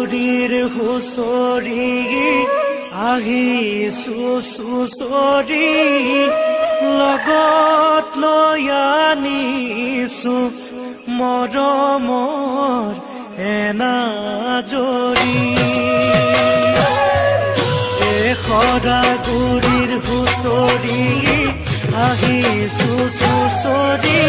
গুৰিৰ হুঁচৰি, আহিছো চুচৰি, লগত লৈ আনিছো মৰমৰ এনাজৰী। এ সৰা গুৰিৰ হুঁচৰি, আহিছো চুচৰি।